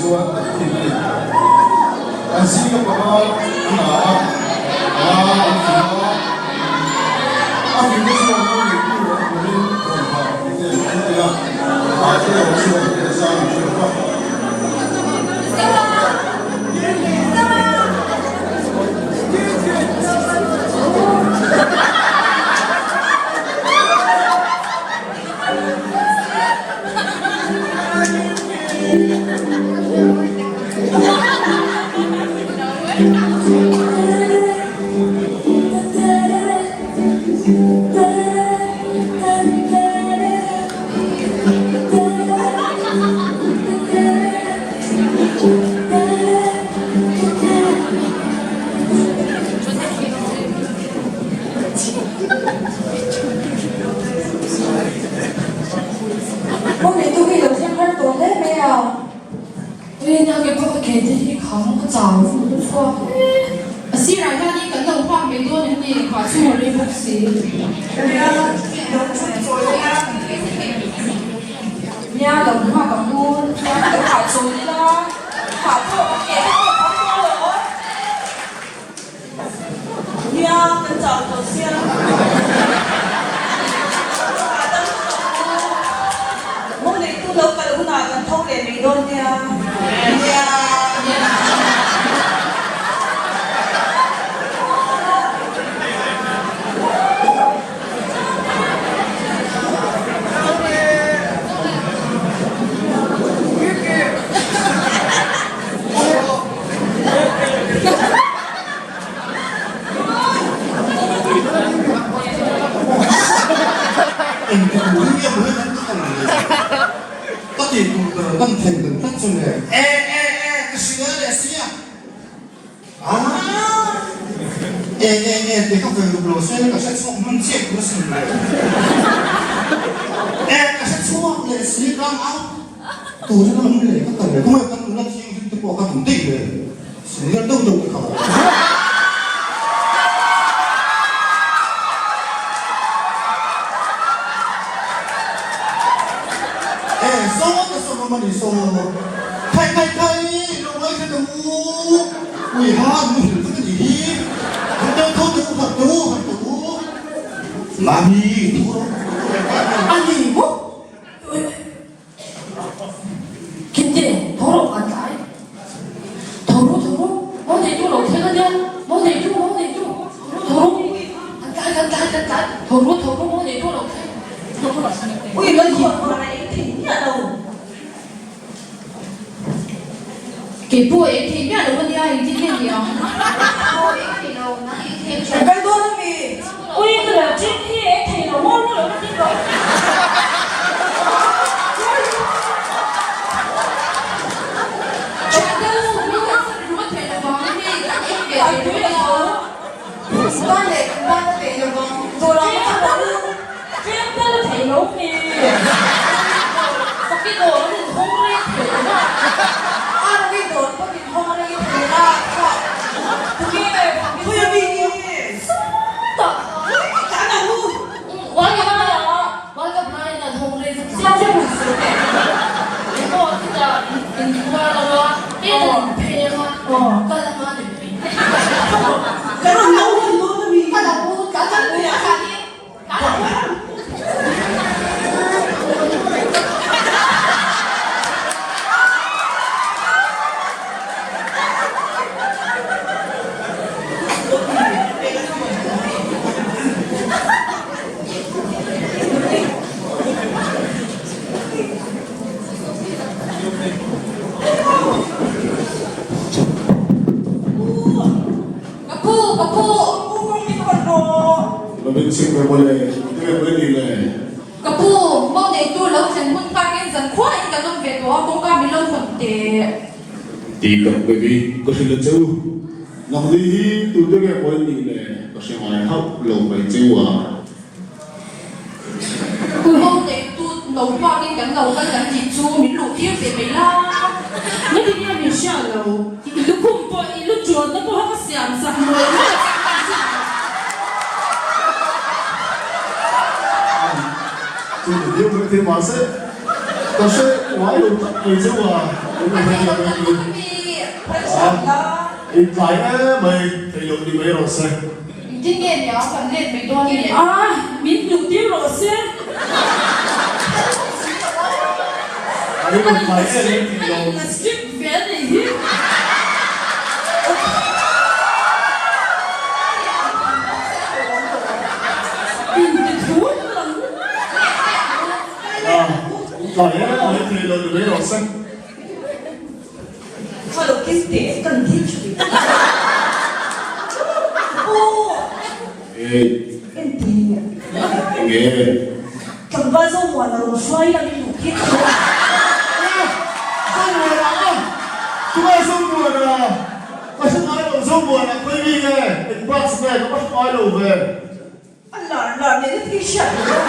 chuan a ti thin a ni. An zinga panga an a a, panga an fing a, a fingte chuan mo neitu an hmuhin rawn phah tih te an ti a, a te erawh chuan heti zang an hre lo va. Mo neitu hi lo thleng har tawh hle mai a. Nia ke pawh ka ke te hi khang ka chau vut chhuak e. A sirah hianin kan lo nghak mai dawn em ni? Khah chu a rei bawk si. Nia lo thut chawi ila. Nia lo nghak ang u. Chuan lo khah chawi ila. Khah pawh ka ke te pawh khang tawh lo. Nia, kan chau tawh sia. Hahdam lutuk ang u. Mo neitu lo kal hunah kan tho leh mai dawn nia. Nia. Engtik tur hi nge maw kan kal le? Ka tih tur ber kan thei dan tlat chu le. E e e ka hria leh sia. Aaa e e e ti ka ve ruk lo se ka hre chhuak hman chiah tur asin le. E ka hre chhuak leh si rang a. Tuna ka lam leh ka kal leh kawng kan nula thianghlim te pawh kha an daih leh senior deuh deuh te kha. E saw te saw rawm a ni saw khai khai khai lo ngaithla teh u ui ha an muhil vek a nih hi han teh tho teh u harh teh u harh teh u mami thu rawh A ni maw? Kimte, tho rawh kan tlai. Tho ru, tho ru, mo neitu lo thleng a nia, mo neitu, mo neitu, tho ru, tho ru, kan tlai, kan tlai, kan tlai, tho ru, tho ru, mo neitu lo thleng. Ui, kan khawn vang a ei thei miah lo. Kei pawh ei thei miah lo a nia, engtin nge ni ang? Kan dawn a mi? Ui ka lo chin hi ei thei lo maw maw lo ka ti tawh. Tlem tal a thei lo mi. Ka pu, ka pu! Lo min chhim ve mawle, ti ve mawle ni le. Ka pu, mo neitu lo thlen hun takin zan khuain kan awm ve tawh a, kawngka min lo hawn teh. Ti ka baby, ka hrilh a che u. Nangni hi tute nge mawi ni le, ka hre ngai hauh lo mai che u a. Pu mo neitu no hmakin kan lo kal kan tih chu min luh tir teh mai la. Ngati nge min hria lo? I lukhum pawh i lu chuanna pawha ka siam sak mawlh mawlh a chang kan hria lo. Chu ni viau mai thei mahse ka hre ngai lo tak mai cheu a. In tlai em mai thei loh ni mai rawh se. Engtin nge niang kan let mai dawn nge? A, min hmuh tir rawh se. A in rawn tlai em em tih lo. A strict ve a nih hi. Inti thu lang. A, in tlai em mai thei loh ni mai rawh se. Hello Kimte, kan thil thin. Pu. Hey. Ente. Enge. Tlangval Zomuana rawn hruai la min luh kir tawh. Zomuana a! Tunge Zomuana? Ka hre ngai lo Zomuana khawi mi nge? Eng branch nge? Ka va hre ngai lo ve. A lar lar nen in thil hriat lo deuh.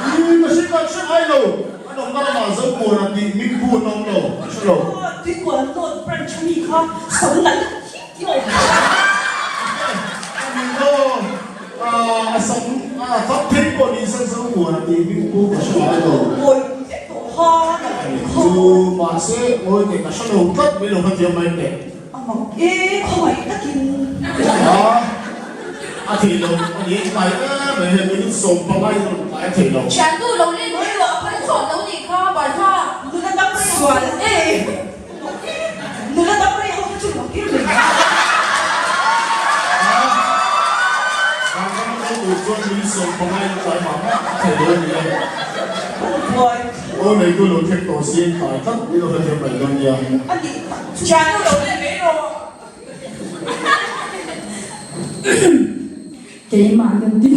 Ih ka hre ka hre ngai lo. An awmna lamah Zomuana tih hming pu an awm lo, ka hre lo. Tuikual North Branch ami kha sam nalh hiu hiu a awm. A ni maw? A sam a fak thei pawh ni se Zomuana tih hming pu ka hre ngai lo. Ngawi vek tawh kha ka Chu mahse ngawi teh ka hre lo tlat mai lo kha thiam mai teh. A mak e, khawngaih takin. A, a thei lo a ni tlai em mai hei minute 15 in rawn tlai a thei lo. Thiannu lo len mai rawh a phal chhuak lo nih kha Bartha. Nula dam rei sual e. Nula dam rei ho te chu lo kir mai. A, vanram a kal tur chuan minute 15 in tlai mah mah a thei lo a ni e. Buai. Aw neitu lo thleng tawh si in tlai tlat min lo hrethiam mai dawn nia. A nih tak chu. Thiannu lo leh mai rawh. Keimah kan ti.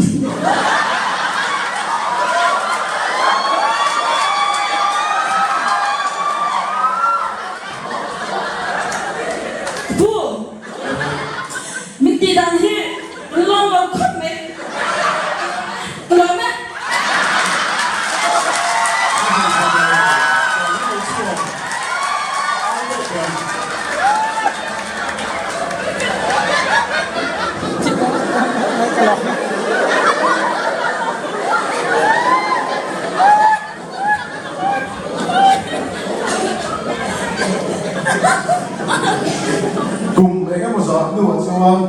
Pu, min tih dan hi lawm lo khawp mai. Ka lawm e. Kum eng emaw zah hnuah chuan